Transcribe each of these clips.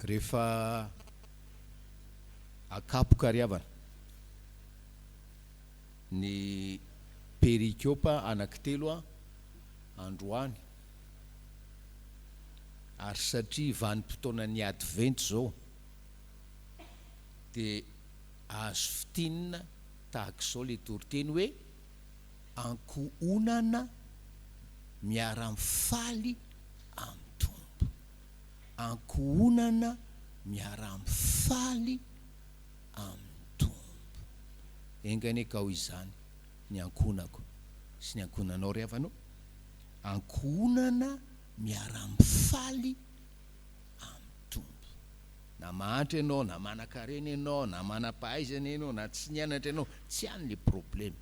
Rehefa akapoka ry havana ny perikopa anankitelo androany ary satria vanim-potoanan'ny advento izao dia azo fintinina tahaka izao ilay toriteny hoe ankohonana miara-mifaly amin'ny Tompo. Ankohonana miara-mifaly amin'ny Tompo. Enga anie ka ho izany ny ankohonako sy ny ankohonanao ry havana ô. Ankohonana miara-mifaly amin'ny Tompo. Na mahantra ianao, na manankarena ianao, na manam-pahaizana ianao, na tsy nianatra ianao, tsy any le problème.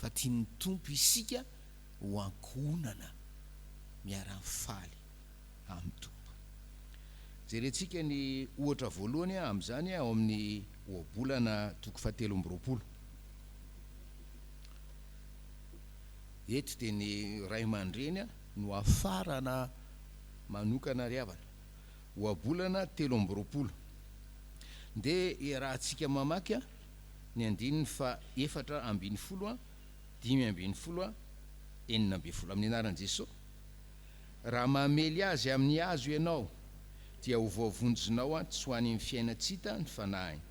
Fa tian'ny Tompo isika ho ankohonana miara-mifaly amin'ny Tompo. Jerentsika ny ohatra voalohany amin'izany ao amin'ny Ohabolana toko fahatelo amby roapolo. Eto dia ny ray aman-dreny no hafarana manokana ry havana. Ohabolana 23. Ndeha iarahantsika mamaky ny andininy faha 14, 15, 16. Amin'ny anaran'i Jesoa. Raha mamely azy amin'ny hazo ianao, dia ho voavonjinao tsy ho any amin'ny fiainan-tsy hita ny fanahiny.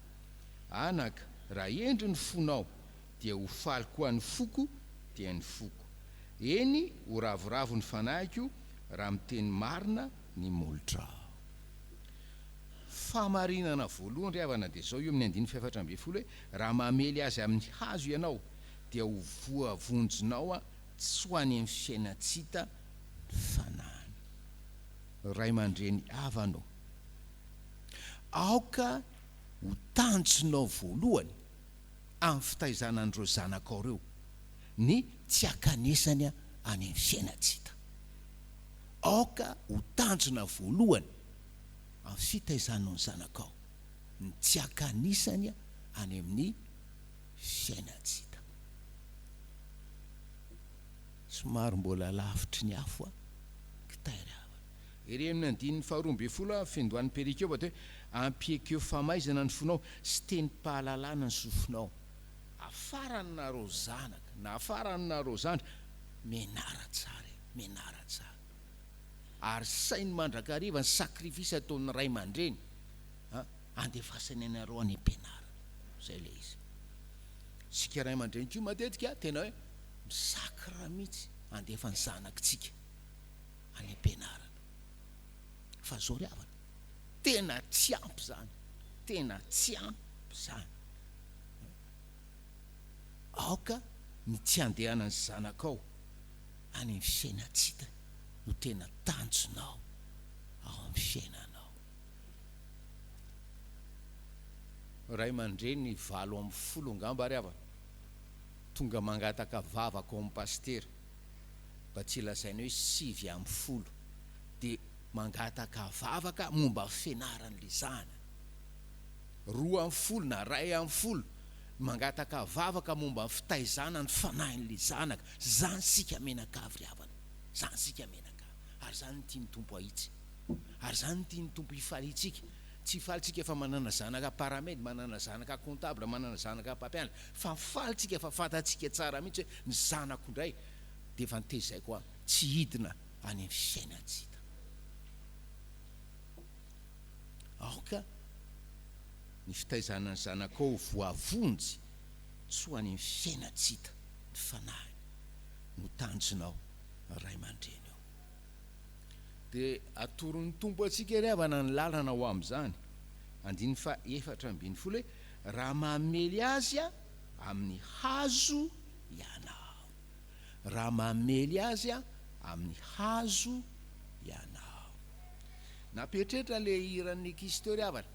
Anaka, raha hendry ny fonao, dia ho faly koa ny foko, dia ny foko. Eny, ho ravoravo ny fanahiko raha miteny marina ny molotrao. Fahamarinana voalohany ry havana dia izao io amin'ny andininy faha-14 hoe, raha mamely azy amin'ny hazo ianao, dia ho voavonjinao tsy ho any amin'ny fiainan-tsy hita ny fanahiny. Ray aman-dreny havana ô, aoka ho tanjonao voalohany amin'ny fitaizana an'ireo zanakao ireo ny tsy hakanesany any amin'ny fiainan-tsy hita. Aoka ho tanjona voalohany amin'ny fitaizanao ny zanakao ny tsy hakanisany any amin'ny fiainan-tsy hita. Somary mbola lavitry ny afo a, kitay ry havana. Ery amin'ny andininy faharoa ambin'ny folo a, fiandohan'ny perikopa dia hoe, Ampiekeo famaizana ny fonao sy tenim-pahalalana ny sofinao. Afaranareo zanaka na afaranareo zandry, mianara tsara e, mianara tsara. Ary saino mandrakariva ny sacrifice ataon'ny ray aman-dreny a, andefasany anareo any am-pianarana. Zay ilay izy. Isika ray aman-dreny koa matetika tena hoe misacre mihitsy handefa ny zanakitsika any am-pianarana. Fa zao ry havana, tena tsy ampy izany, tena tsy ampy izany. Aoka ny tsy handehanan'ny zanakao any amin'ny fiainan-tsy hita no tena tanjonao ao amin'ny fiainanao. Ray aman-dreny 18 angamba ary havana tonga mangataka vavaka ao amin'ny pasitera, mba tsy lazaina hoe 19, dia mangataka vavaka momba ny fianaran'ilay zanany. 12 na 11 mangataka vavaka momba ny fitaizana ny fanahin'ilay zanaka. Izany isika mianakavy ry havana. Izany isika mianakavy. Ary izany no tian'ny Tompo hahitsy. Ary izany no tian'ny Tompo hifaliantsika. Tsy hifaly tsika fa manana zanaka paramed, manana zanaka comptable, manana zanaka mpampianatra. Fa mifaly tsika fa fantatsika tsara mihitsy hoe ny zanako indray dia efa notezaiko aho tsy hidina any amin'ny fiainan-tsy hita. Aoka ny fitaizana ny zanakao ho voavonjy tsy ho any amin'ny fiainan-tsy hita ny fanahiny no tanjonao ray aman-dreny ô. Dia atoron'ny Tompo antsika ry havana ny lalana ho amin'izany. Andininy faha 14 hoe, Raha mamely azy amin'ny hazo ianao. Raha mamely azy amin'ny hazo ianao. Nampieritreritra ilay hiran'ny ankizy teo ry havana,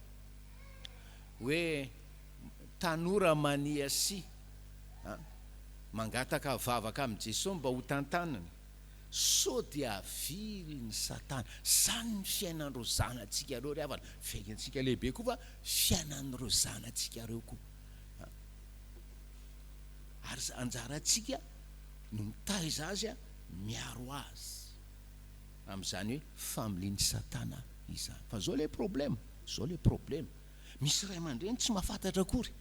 hoe tanora mania sy mangataka vavaka amin'i Jesoa mba ho tantaniny. Sao dia avilin'i satana. Zany ny fiainan'ireo zanatsika ireo ry havana. Fiainantsika lehibe koa fa fiainan'ireo zanatsika ireo koa. Ary anjarantsika no mitaiza azy, miaro azy amin'izany hoe familian'i satana. izany. Fa zao le problème, zao le problème, misy ray aman-dreny tsy mahafantatra akory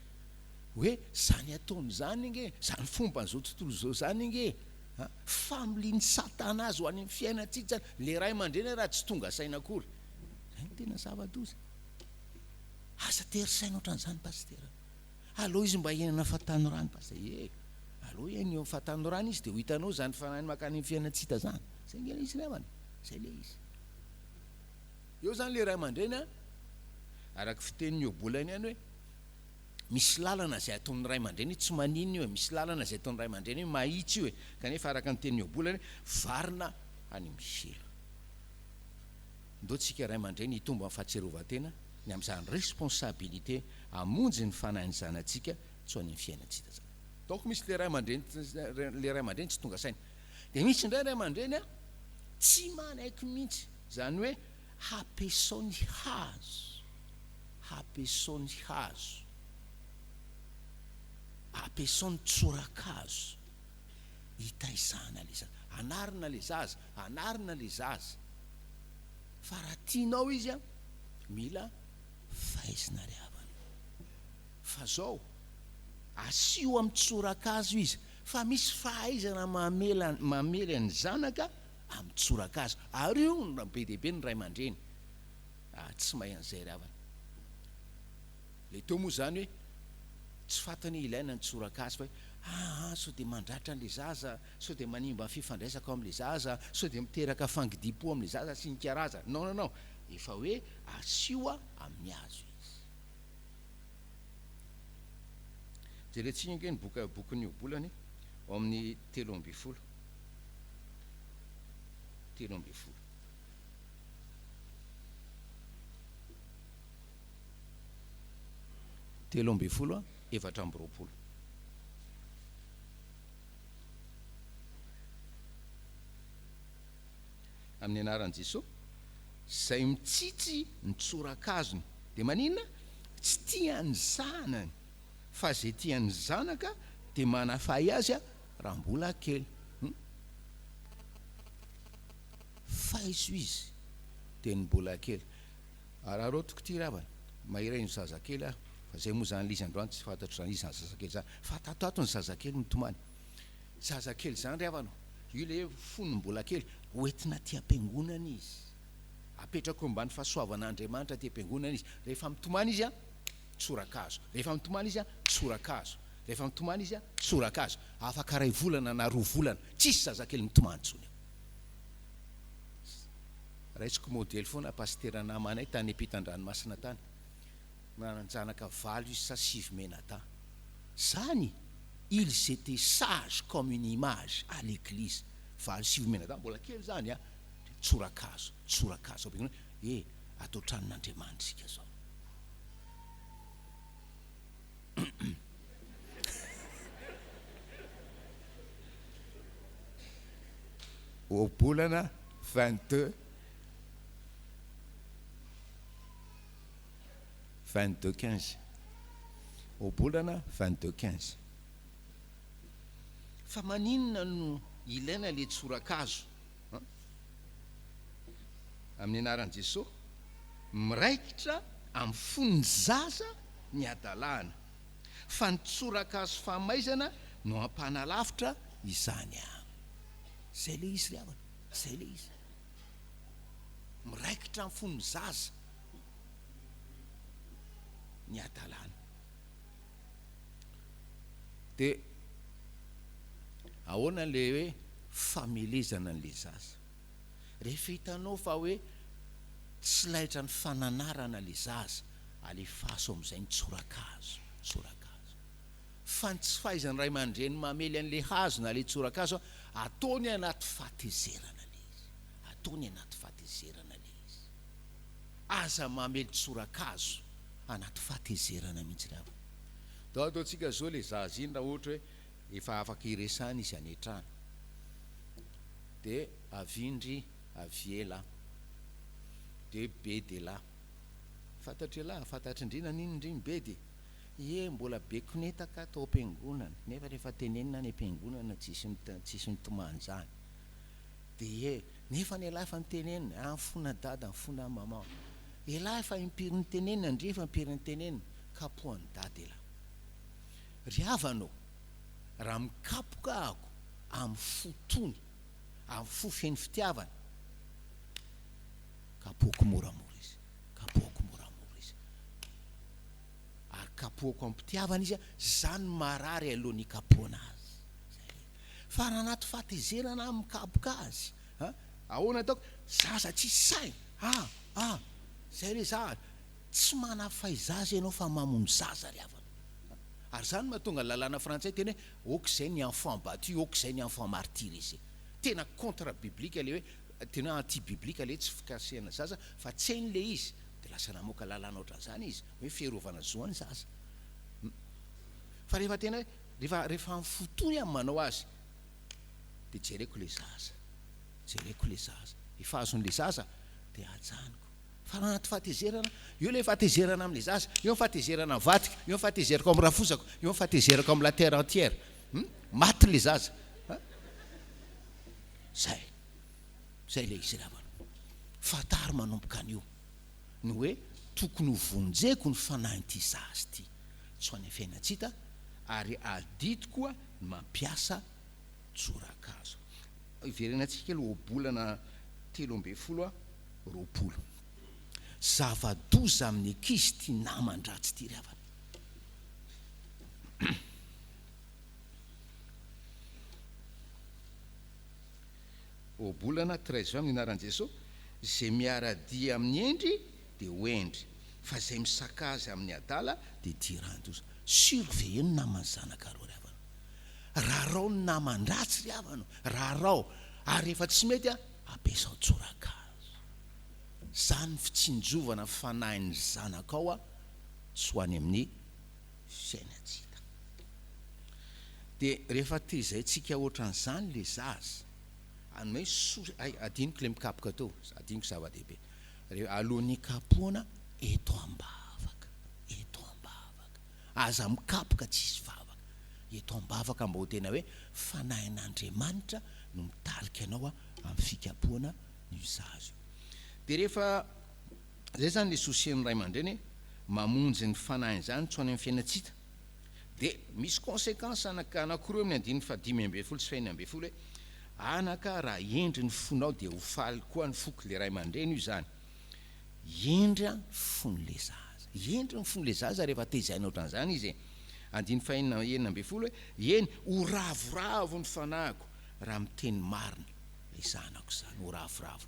hoe zany ataony zany ange, zany fomban'izao tontolo izao zany ange a, familian'i satana azy ho any amin'ny fiainan-tsika zany, le ray aman-dreny raha tsy tonga saina akory. Zay no tena zava-doza. Aza tery saina ohatran'izany pasitera. Aleo izy mba hiainana fahatanorany pasitera. Ie, aleo hiaina eo amin'ny fahatanorany izy dia ho hitanao izany fanahiny mankany amin'ny fiainan-tsy hita izany. Zay ange ilay izy ry havana. Zay ilay izy. Eo izany ilay ray aman-dreny an, araka fitenin'ny ohabolana ihany hoe misy lalana izay ataon'ny ray aman-dreny hoe tsy maninona io e, misy lalana izay ataon'ny ray aman-dreny hoe mahitsy io e, kanefa araka ny tenin'ny ohabolana hoe varina any amin'ny helo. Ndao tsika ray aman-dreny hitombo amin'ny fahatsiarovan-tena ny amin'izany responsabilité hamonjy ny fanahin'ny zanatsika tsy ho any amin'ny fiainan-tsy hita izany. Donc misy le ray aman-dreny le ray aman-dreny tsy tonga saina. Dia misy indray ray aman-dreny a tsy manaiky mihitsy, izany hoe hampiasao ny hazo, hampiasao ny hazo, ampiasao ny tsorakazo hitaizana le zaza, anarina le zaza, anarina le zaza. Fa raha tianao izy a, mila faizina ry havana. Fa zao, asio amin'ny tsorakazo izy, fa misy fahaizana mamela mamely ny zanaka amin'ny tsorakazo. Ary io no be dia be ny ray aman-dreny tsy mahay an'izay ry havana. Le teo moa zany hoe tsy fantany hoe ilaina ny tsorakazo fa hoe aa sao dia mandratra an'le zaza, sao dia manimba ny fifandraisako amin'le zaza, sao dia miteraka fangidiam-po amin'le zaza sy ny karazany. Non non non, efa hoe asio amin'ny hazo izy. Jerentsika ange ny boka bokin'ny Ohabolana e, ao amin'ny 13. 13. 13 24. Amin'ny anaran'i Jesoa, izay mitsitsy ny tsorakazony dia maninona? Tsy tia ny zanany, fa izay tia ny zanaka dia manafahy azy raha mbola kely. Hum. Faizo izy dia ny mbola kely. Araraotiko ity ry havana, mahira iny zazakely aho, fa zay moa zany le izy androany tsy fantatro zany izy zany zazakely zany, fa tato ato ny zazakely mitomany, zazakely zany ry havana o, io le hoe fony mbola kely, hoentina aty am-piangonana izy, apetrako eo ambany fahasoavan'Andriamanitra aty am-piangonana izy, rehefa mitomany izy an, tsorakazo, rehefa mitomany izy an, tsorakazo, rehefa mitomany izy an, tsorakazo, afaka iray volana na roa volana, tsisy zazakely mitomany intsony eo. Raisiko modely foana pasitera namanay tany ampitan-dranomasina tany. Nanan-janaka valo izy sa sivy mianadahy. Zany ils étaient sages comme une image à l'église. Valo sivy mianadahy mbola kely zany a. Tsorakazo, tsorakazo ao am-piangonana. Eh, ato an-tranon'Andriamanitra isika zao. Ohabolana 22 22 15 Ohabolana 22 15 Fa maninona no ilaina le tsorakazo an? Amin'ny anaran'i Jesoa, miraikitra amin'ny fon'ny zaza ny hadalana, fa ny tsorakazo famaizana no hampanalavitra izany aminy. Zay le izy ry havana, zay le izy. Miraikitra amin'ny fon'ny zaza ny hadalana. Dia ahoana le hoe famelezana an'le zaza? Rehefa hitanao fa hoe tsy laitra ny fananarana le zaza, alefaso amin'izay ny tsorakazo, tsorakazo. Fa ny tsy fahaizan'ny ray aman-dreny mamely an'le hazo na le tsorakazo ataony anaty fahatezerana le izy, ataony anaty fahatezerana le izy. Aza mamely tsorakazo anaty fahatezerana mihitsy ry havana. Dao ataontsika zao le zaza iny raha ohatra hoe efa afaka iresahana izy any an-trano de avia ndry avia elah de bedy elah, fantatr'elah, fantatr'i ndry naninona ndry mibedy e? Ie, mbola be konetaka ato am-piangonana, nefa rehefa tenenina any am-piangonana tsisy tsisy mitomany izany. Dia ie, Nefa ny elah efa nitenenina, ah mifona dada, mifona maman. Elah efa impiry nitenenina, ndry efa impiry nitenenina, kapohan'i dada elah. Ry havana ô, raha mikapoka ahako amin'ny fo tony, amin'ny fo feno fitiavana, kapohako moramora izy, kapohako moramora izy. Ary kapohako am-pitiavana izy, zany marary alohan'ny hikapohana azy. Zay. Fa raha anaty fahatezerana aho mikapoka azy, a, ahoana ataoko? Zaza tsisy saina, a, a, zay le za, tsy manafay zaza ianao fa mamono zaza ry havana. Ary zany mahatonga ny lalàna frantsay tena hoe ok zay ny enfant battu, ok zay ny enfant martyrisé. Tena contre biblique le hoe, tena hoe anti biblique le tsy fikasihana zaza fa tsy hainy le izy, de lasa namoaka lalàna ohatran'izany izy, hoe fiarovana zo an'ny zaza. Fa rehefa tena hoe rehefa rehefa amin'ny fo tony aho manao azy dia jereko ilay zaza, jereko ilay zaza, efa azon'ilay zaza dia ajanoko. Fa raha anaty fahatezerana, eo ilay fahatezerana amin'ilay zaza, eo ny fahatezerana amin'ny vadiko, eo ny fahatezerako amin'ny rafozako, eo ny fahatezerako amin'ny la terre entière. Hum? Maty ilay zaza. Ha? Zay. Zay ilay izy ry havana. Fantaro manomboka anio ny hoe tokony ho vonjeko ny fanahin'ity zaza ity. Tsy ho any amin'ny fiainan-tsy hita ary adidy koa ny mampiasa tsorakazo. Hiverenantsika kely ohabolana 13 20. Zava-doza amin'ny ankizy ity naman-dratsy ity ry havana. Ohabolana 13 20 amin'ny anaran'i Jesoa, izay miara-dia amin'ny hendry dia ho hendry, fa izay misakaza amin'ny adala dia hidiran-doza. Surveiller ny naman'ny zanakareo ry havana. Rarao ny naman-dratsy ry havana, rarao. Ary rehefa tsy mety, ampiasao tsorakazo. Izany ny fitsinjovana fanahin'ny zanakao tsy ho any amin'ny fiainan-tsy hita. Dia rehefa tezaintsika ohatran'izany ilay zaza, any hoe soa, hay adinoko ilay mikapoka teo, adinoko zava-dehibe. Re, alohan'ny hikapohana, eto am-bavaka, eto am-bavaka. Aza mikapoka tsisy vavaka. Eto am-bavaka mba ho tena hoe Fanahin'Andriamanitra no mitarika anao amin'ny fikapohana io zaza io. Dia rehefa izay izany ilay souci-n'ny ray aman-dreny hoe mamonjy ny fanahiny izany tsy ho any amin'ny fiainan-tsy hita. Dia misy consequence anankiroa eo amin'ny andininy faha-15 sy faha-16 hoe, Anaka, raha hendry ny fonao dia ho faly koa ny foko, ilay ray aman-dreny io izany. Hendry ny fon'ilay zaza. Hendry ny fon'ilay zaza rehefa tezaina ohatran'izany izy e. Andininy fahenina 16 hoe, Eny, ho ravoravo ny fanahiko raha miteny marina ilay zanako izany, ho ravoravo.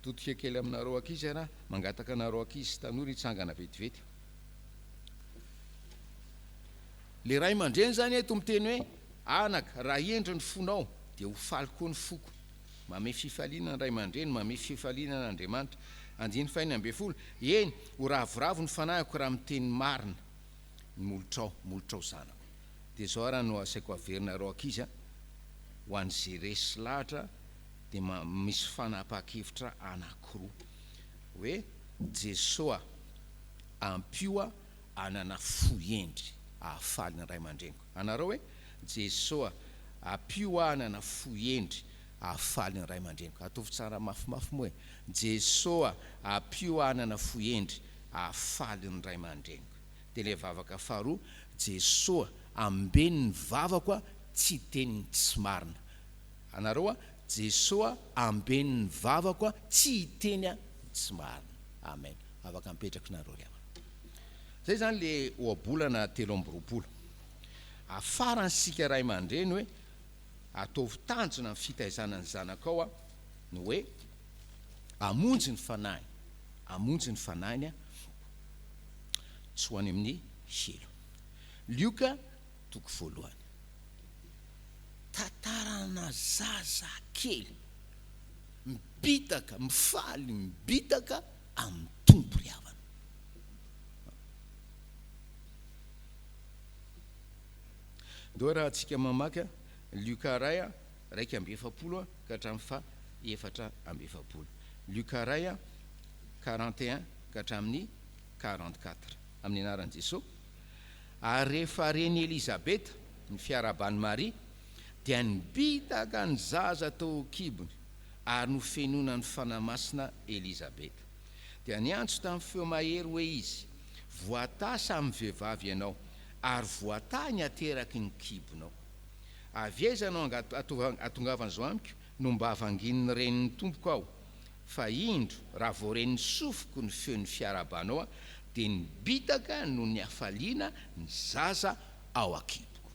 Todika kely aminareo ankizy ary aho, mangataka anareo ankizy sy tanora hitsangana vetivety. Le ray aman-dreny izany eto miteny hoe, Anaka, raha hendry ny fonao, dia ho faly koa ny foko. Mamehy fifaliana ny ray aman-dreny, mamehy fifaliana an'Andriamanitra. Andininy faha-16, Eny, ho ravoravo ny fanahiko raha miteny marina ny molotrao, molotrao zanako. Dia izao ary no asaiko averinareo ankizy a, ho an'izay resy lahatra dia misy fanapahan-kevitra anankiroa. Hoe, Jesoa, ampio aho hanana fo hendry hahafaly ny ray aman-dreniko. Anareo hoe, Jesoa, ampio aho hanana fo hendry hahafaly ny ray aman-dreniko. Ataovy tsara mafimafy moa e. Jesoa, ampio aho hanana fo hendry hahafaly ny ray aman-dreniko. Dia ilay vavaka faharoa, Jesoa, ambeno ny vavako aho tsy hiteny ny tsy marina. Anareo a, Jesoa, ambeno ny vavako aho tsy hiteny ny tsy marina. Amen. Afaka mipetraka nareo ry havana. Zay zany le ohabolana 23. Afarany sika ray aman-dreny hoe ataovy tanjona ny fitaizana ny zanakao a, ny hoe hamonjy ny fanahiny, hamonjy ny fanahiny a, tsy ho any amin'ny helo. Lioka toko voalohany. Tantarana zaza kely mibitaka, mifaly mibitaka amin'ny Tompo ry havana. Ndao raha antsika mamaky Lioka iray 41 ka hatramin'ny faha 44. Lioka iray 41 ka hatramin'ny 44. Amin'ny anaran'i Jesoa. Ary rehefa ren'i Elizabeta ny fiarahaban'i Maria, dia nibitaka ny zaza tao an-kibony. Ary nofenoina ny Fanahy Masina Elizabeta. Dia niantso tamin'ny feo mahery hoe izy, Voatahy samy vehivavy ianao, ary voatahy ny ateraky ny kibonao. Avy aiza no hahatongavan'izao amiko, no mba vangian'ny renin'ny Tompoko aho? Fa indro, raha vao ren'ny sofiko ny feon'ny fiarahabanao aho, dia nibitaka noho ny hafaliana ny zaza ao an-kiboko.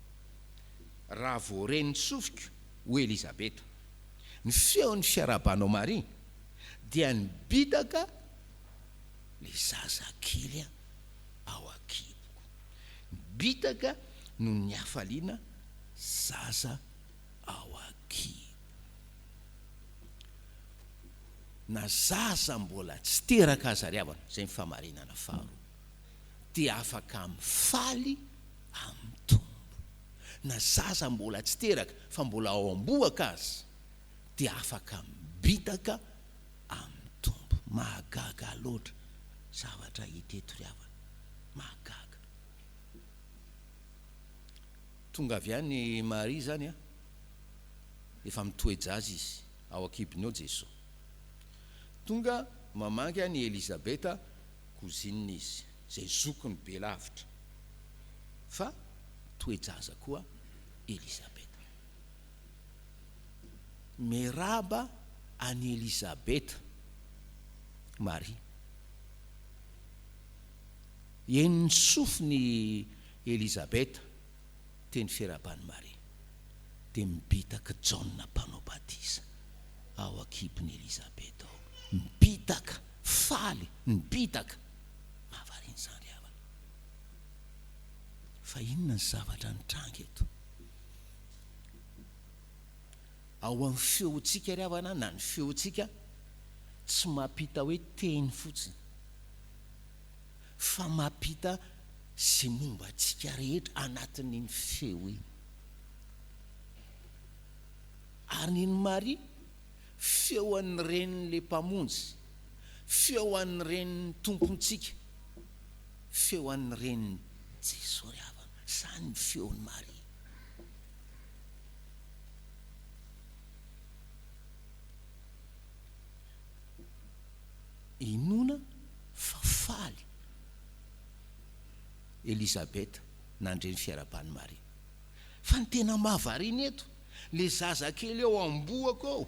Raha vao ren'ny sofiko, hoy Elizabeta, ny feon'ny fiarahabanao Maria, dia nibitaka ilay zazakely ao an-kiboko. Nibitaka noho ny hafaliana zaza ao an-kibo. Na zaza mbola tsy teraka aza ry havana, izay ny fahamarinana faharoa, dia afaka mifaly amin'ny Tompo. Na zaza mbola tsy teraka fa mbola ao am-bohoka aza dia afaka mibitaka amin'ny Tompo. Mahagaga loatra zavatra hita eto ry havana. Mahagaga. Tonga avy any Maria izany an, efa mitoe-jaza izy, ao an-kibony ao Jesoa. Tonga mamangy an i Elizabeta cousine izy, izay zokiny be lavitra, fa mitoe-jaza koa Elizabeta. Miarahaba an'i Elizabeta Maria. Henon'ny sofiny Elizabeta teny fiarahaban'i Maria, dia mibitaka Jaona Mpanao Batisa ao an-kibon'i Elizabeta ao. Mibitaka, faly, nibitaka. Mahavariana izany ry havana. Fa inona ny zavatra nitranga eto? Ao amin'ny feontsika ry havana, na ny feontsika, tsy mampita hoe teny fotsiny, fa mampita izay momba antsika rehetra anatin'iny feo iny. Ary ny an'i Maria, feo an'ny renin'ilay Mpamonjy, feo an'ny renin'ny Tompontsika, feo an'ny renin'i Jesoa ry havana. Izany ny feon'i Maria. Inoana fa faly Elizabeth nandre ny fiarahaban'i Maria. Fa ny tena mahavariana eto, le zazakely ao am-bohoko ao,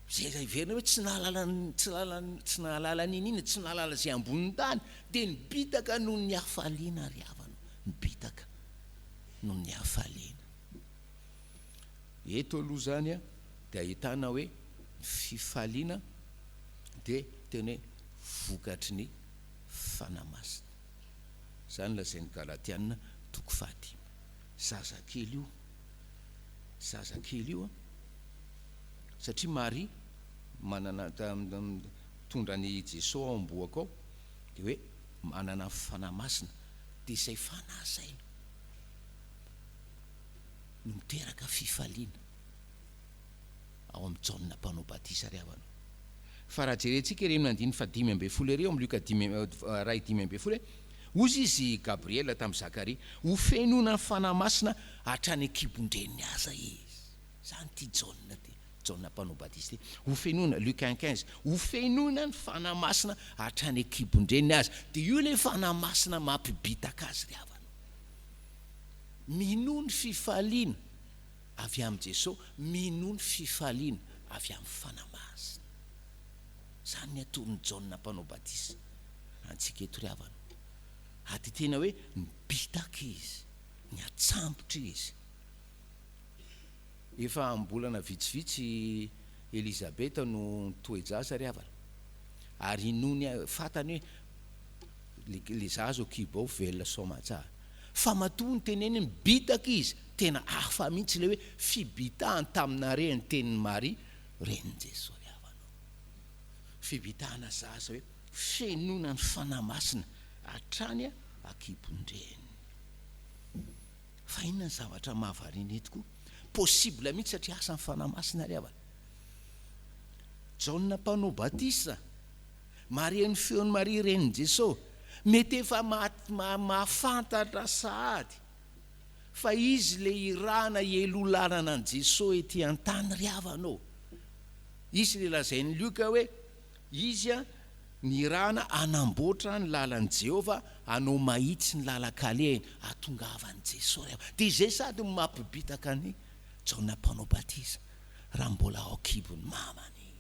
izay heverina hoe tsy nahalala tsy nahalala tsy nahalala n'inon'inona, tsy nahalala izay ambonin'ny tany, dia nibitaka noho ny hafaliana ry havana, nibitaka noho ny hafaliana. Eto aloha izany dia ahitana hoe ny fifaliana dia tena hoe vokatry ny Fanahy Masina. Izany lazain'ny Galatiana toko fahadimy. Zazakely io, zazakely io an, satria Maria manana, mitondra an'i Jesoa ao am-bohoka ao, dia hoe manana ny Fanahy Masina, dia izay Fanahy izay no miteraka fifaliana ao amin'i Jaona Mpanao Batisa ry havana. Fa raha jerentsika ery amin'ny andininy faha-15 ery ao amin'ny Lioka dimy iray 15 hoe, Hozy izy Gabriela tamin'i Zakaria, Ho fenoina ny Fanahy Masina hatrany an-kibon-dreniny aza izy. Izany ity Jaona ity, Jaona Mpanao Batisa ity. Ho fenoina, Luc un 15, Ho fenoina ny Fanahy Masina hatrany an-kibon-dreniny aza. Dia io ilay Fanahy Masina mampibitaka azy ry havana. Minoa ny fifaliana avy amin'i Jesoa, minoa ny fifaliana avy amin'ny Fanahy Masina. Izany ny atoron'i Jaona Mpanao Batisa antsika eto ry havana. Ary dia tena hoe nibitaka izy, niatsambotra izy. Efa am-bolana vitsivitsy i Elizabeta no nitoe-jaza ry havana. Ary inoany, fantany hoe le zaza ao kibo ao velona soamantsara. Fa matoa noteneniny mibitaka izy, tena hafa mihitsy ilay hoe fibitahany taminare ny tenin'i Maria, renin'i Jesoa ry havana ô. Fibitahana zaza hoe fenoina ny Fanahy Masina hatrany an-kibon-dreniny. Fa inona ny zavatra mahavariana eto koa? Possible mihitsy satria asan'ny Fanahy Masina ry havana. Jaona Mpanao Batisa, Maria ny feon'i Maria renin'i Jesoa, mety efa mahafantatra sahady fa izy ilay irahana hialoha lalana an'i Jesoa ety an-tany ry havana ô. Izy ilay lazain'i Lioka hoe izy nirahana hanamboatra ny lalan'i Jehovah, hanao mahitsy ny lalan-kalehiny, hahatongavan'i Jesosy. Dia izay sady no mampibitaka an'i Jaona Mpanao Batisa raha mbola ao an-kibon'ny mamany izy.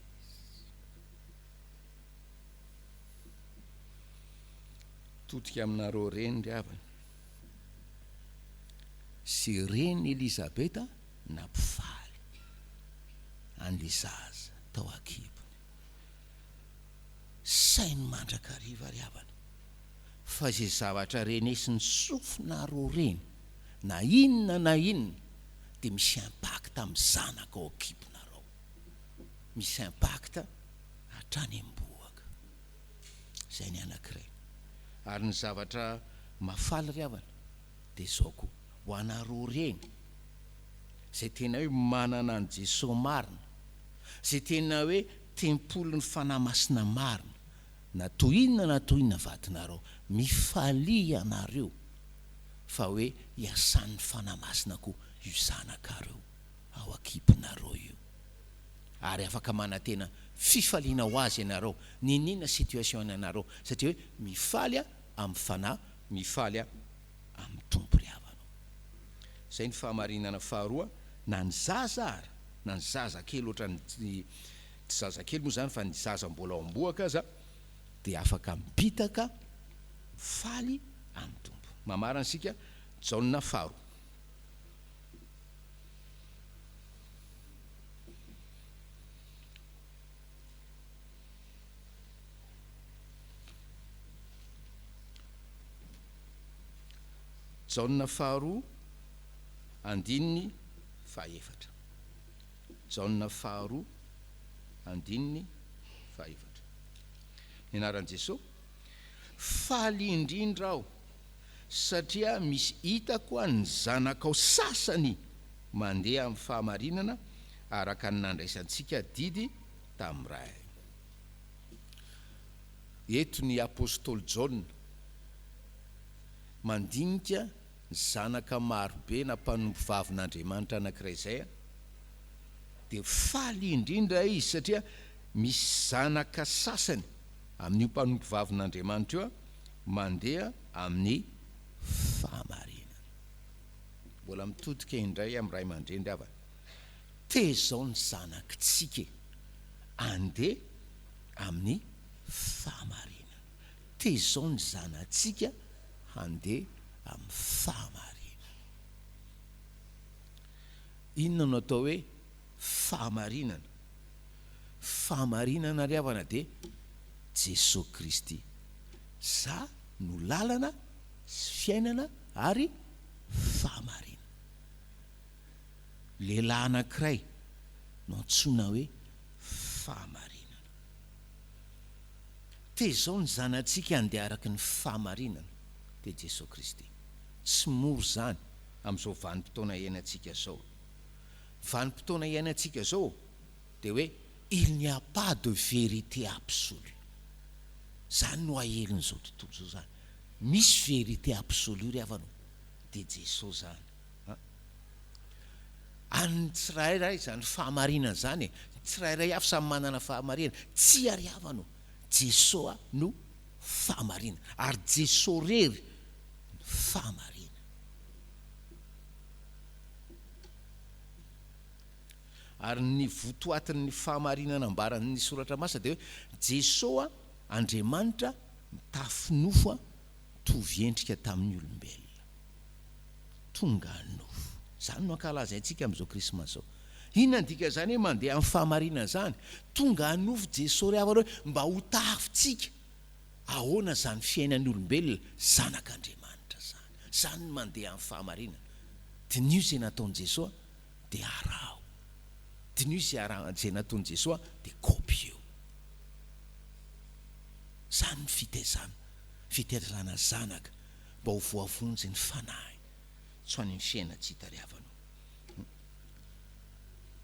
Todika aminareo reny ry havana sy reny Elizabeta nampifaly an'ilay zaza tao an-kibony. Saino mandrakariva ry havana fa izay zavatra renesin'ny sofinareo reny na inona na inona dia misy impact amin'ny zanaka ao an-kibonareo. Misy impact hatrany am-bohoka. Izay ny anankiray. Ary ny zavatra mahafaly ry havana dia izao koa, ho anareo reny izay tena hoe manana an'i Jesoa marina, izay tena hoe tempolin'ny Fanahy Masina marina, na toy inona na toy inona vadinareo, mifalia ianareo fa hoe iasan'ny Fanahy Masina koa io zanakareo ao an-kibonareo io. Ary afaka manantena fifaliana ho azy ianareo, n'inon'inona situation anareo, satria hoe mifaly aho amin'ny Fanahy, mifaly aho amin'ny Tompo ry havana o. Izay ny fahamarinana faharoa, na ny zaza ara, na ny zaza kely ohatran'ny tsy zaza kely moa izany fa ny zaza mbola ao am-bohoka aza dia afaka mibitaka, mifaly amin'ny Tompo. Mamarana isika Jaona faharoa. Jaona faharoa andininy fahaefatra. Jaona faharoa andininy fahaefatra. Ny anaran'i Jesoa. Faly indrindra aho satria misy hitako ny zanakao sasany mandeha amin'ny fahamarinana araka ny nandraisantsika didy tamin'ny Ray. Eto ny apostoly Jaona mandinika ny zanaka marobe na mpanompo vavin'Andriamanitra anankiray izay dia faly indrindra izy satria misy zanaka sasany amin'io mpanompo vavin'Andriamanitra io mandeha amin'ny fahamarinana. Mbola mitodika indray amin'ny ray aman-dreny ry havana. Tezao ny zanakitsika e! Andeha amin'ny fahamarinana. Tezao ny zanatsika handeha amin'ny fahamarinana. Inona no atao hoe fahamarinana? Fahamarinana ry havana dia Jesoa Kristy. Za no lalana sy fiainana ary fahamarinana. Lehilahy anankiray no antsoina hoe fahamarinana. Tezao ny zanatsika handeha araka ny fahamarinana, dia Jesoa Kristy. Tsy mora izany amin'izao vanim-potoana iainantsika izao. Vanim-potoana iainantsika izao dia hoe il n'y a pas de vérité absolue. Izany no ahelin'izao tontolo izao izany. Misy vérité absolue ry havana ô, dia Jesoa izany. An! An'ny tsirairay izany fahamarinana izany e! Ny tsirairay avy samy manana fahamarinana. Tsia ry havana ô! Jesoa no fahamarinana. Ary Jesoa irery no fahamarinana. Ary ny votoatin'ny fahamarinana ambaran'ny Soratra Masina dia hoe Jesoa Andriamanitra mitafy nofo mitovy endrika tamin'ny olombelona. Tonga nofo. Izany no ankalazaintsika amin'izao Krismasy izao. Inona ny dikan'izany hoe mandeha amin'ny fahamarinana izany? Tonga nofo Jesoa ry havana hoe mba ho tahafintsika. Ahoana izany fiainan'ny olombelona zanak'Andriamanitra izany? Izany ny mandeha amin'ny fahamarinana. Diniho izay nataon'i Jesoa dia araho. Diniho izay ara, izay nataon'i Jesoa dia kopieo. Izany ny fitaizana, fitaizana zanaka mba ho voavonjy ny fanahiny tsy ho any amin'ny fiainana tsy hita ry havana o.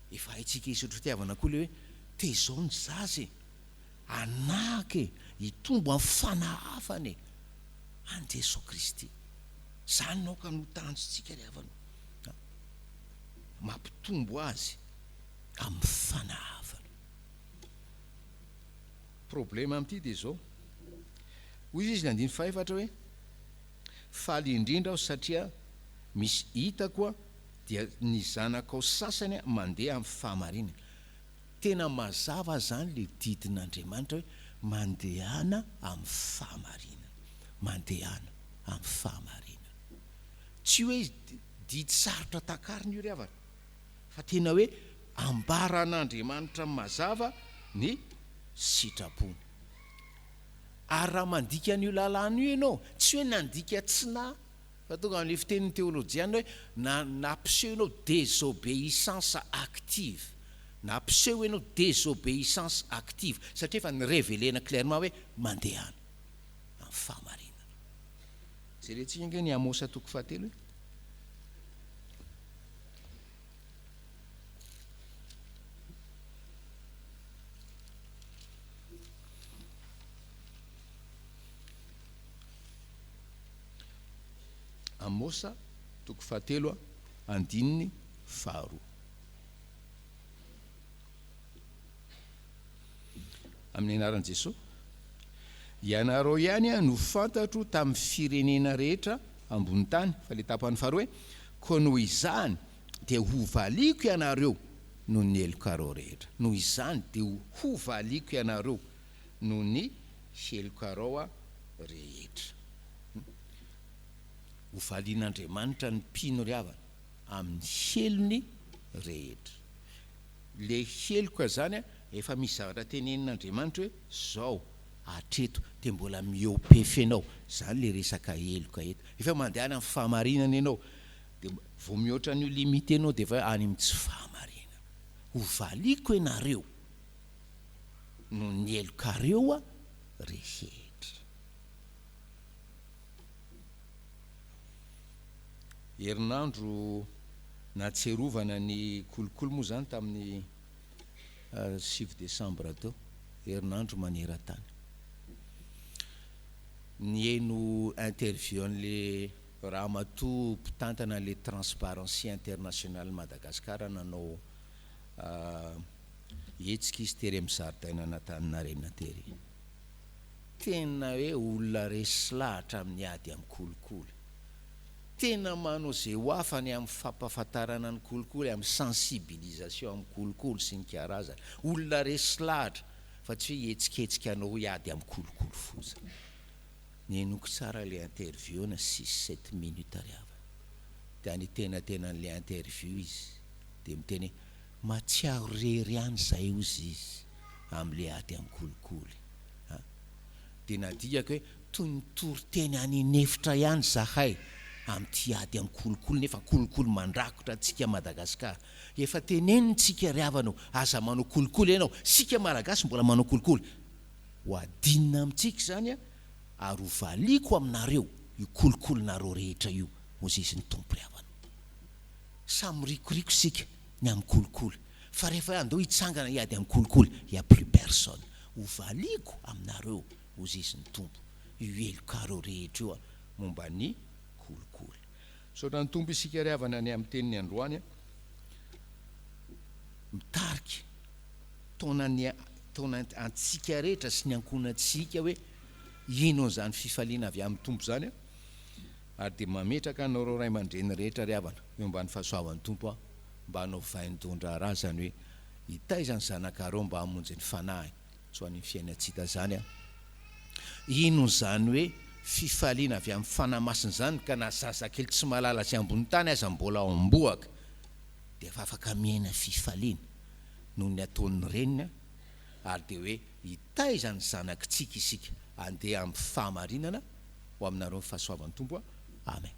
Efa haintsika isotro fitiavana koa ilay hoe tezao ny zaza e, hanahaka e, hitombo amin'ny fanahafana e, an'i Jesoa Kristy. Izany no aoka no tanjontsika ry havana o. Mampitombo azy amin'ny fanahafana. Problema amin'ity dia izao. Hoy izy ny andininy fahefatra hoe, Faly indrindra aho satria misy hitako dia ny zanakao sasany mandeha amin'ny fahamarinana. Tena mazava izany ilay didin'Andriamanitra hoe mandehana amin'ny fahamarinana. Mandehana amin'ny fahamarinana. Tsy hoe didy sarotra takarina io ry havana, fa tena hoe ambaran'Andriamanitra mazava ny sitrapony. Ary raha mandika an'io lalàna io ianao, tsy hoe nandika tsy na, fa tonga amin'ilay fitenin'ny teolojiana hoe na nampiseho ianao désobéissance active, nampiseho ianao désobéissance active, satria efa ni-reveler-na clairement hoe mandehana amin'ny fahamarinana. Jerentsika ange ny Amosa toko fahatelo e. Amosa toko fahatelo andininy faharoa. Amin'ny anaran'i Jesoa. Ianareo ihany no fantatro tamin'ny firenena rehetra ambony tany. Fa ilay tapany faharoa hoe, koa noho izany dia hovaliako ianareo noho ny helokareo rehetra. Noho izany dia hovaliako ianareo noho ny helokareo rehetra. Hovalian'Andriamanitra ny mpino ry havana amin'ny helony rehetra. Le heloka zany efa misy zavatra tenenin'Andriamanitra hoe zao hatreto de mbola mihoa-pefy enao, zany le resaka heloka eto. Efa mandehana amin'ny fahamarinana enao de vao mihoatra an'io limite enao de efa any amin'ny tsy fahamarinana. Hovaliako enareo noho ny helokareo rehetra. Herinandro nahatsiarovana ny kolikoly moa izany tamin'ny 9 desambra teo, herinandro maneran-tany. Niheno interview an'le ramatoa mpitantana an'le Transparency International Madagascar nanao hetsika izy tery amin'ny zaridainan'Antaninarenina tery. Tena hoe olona resy lahatra amin'ny ady amin'ny kolikoly. Tena manao izay ho afany amin'ny fampahafantarana ny kolikoly, amin'ny sensibilisation amin'ny kolikoly sy ny karazany. Olona resy lahatra fa tsy hoe hihetsiketsika hanao hoe ady amin'ny kolikoly fotsiny. Nihenoiko tsara ilay interview na six sept minutes ry havana. Dia any antenatenan'ilay interview izy dia miteny hoe mahatsiaro irery ihany izahay hozy izy amin'ilay ady amin'ny kolikoly. A. Dia nadikako hoe toy ny toriteny any an'efitra ihany izahay amin'ity ady amin'ny kolikoly nefa kolikoly mandrakotra antsika Madagascar. Efa teneniny tsika ry havana o, aza manao kolikoly ianao, isika Malagasy mbola manao kolikoly. Ho adinina amintsika izany a, ary ho valiako aminareo io kolikolinareo rehetra io, hozizy ny Tompo ry havana o. Samy rikoriko isika ny amin'ny kolikoly, fa rehefa hoe andao hitsangana hiady amin'ny kolikoly, il y a plus personne. Ho valiako aminareo, hozizy ny Tompo, io helokareo rehetra io momba ny kolikoly. Misaotra ny Tompo isika ry havana ny amin'ny teniny androany a. Mitarika taona ny taona antsika rehetra sy ny ankohonantsika hoe hino an'izany fifaliana avy amin'ny Tompo izany a. Ary dia mametraka anareo ray aman-dreny rehetra ry havana eo ambany fahasoavan'ny Tompo aho mba hanao vaindohan-draharaha izany hoe hitaiza ny zanakareo mba hamonjy ny fanahiny tsy ho any amin'ny fiainan-tsy hita izany aho. Inona izany hoe fifaliana avy amin'ny Fanahy Masina izany ka na zazakely tsy mahalala izay ambony tany aza mbola ao am-bohoka dia efa afaka miaina fifaliana noho ny ataon'ny reniny ary dia hoe hitaiza ny zanakitsika isika handeha amin'ny fahamarinana ho aminareo ny fahasoavan'ny Tompo. Amen.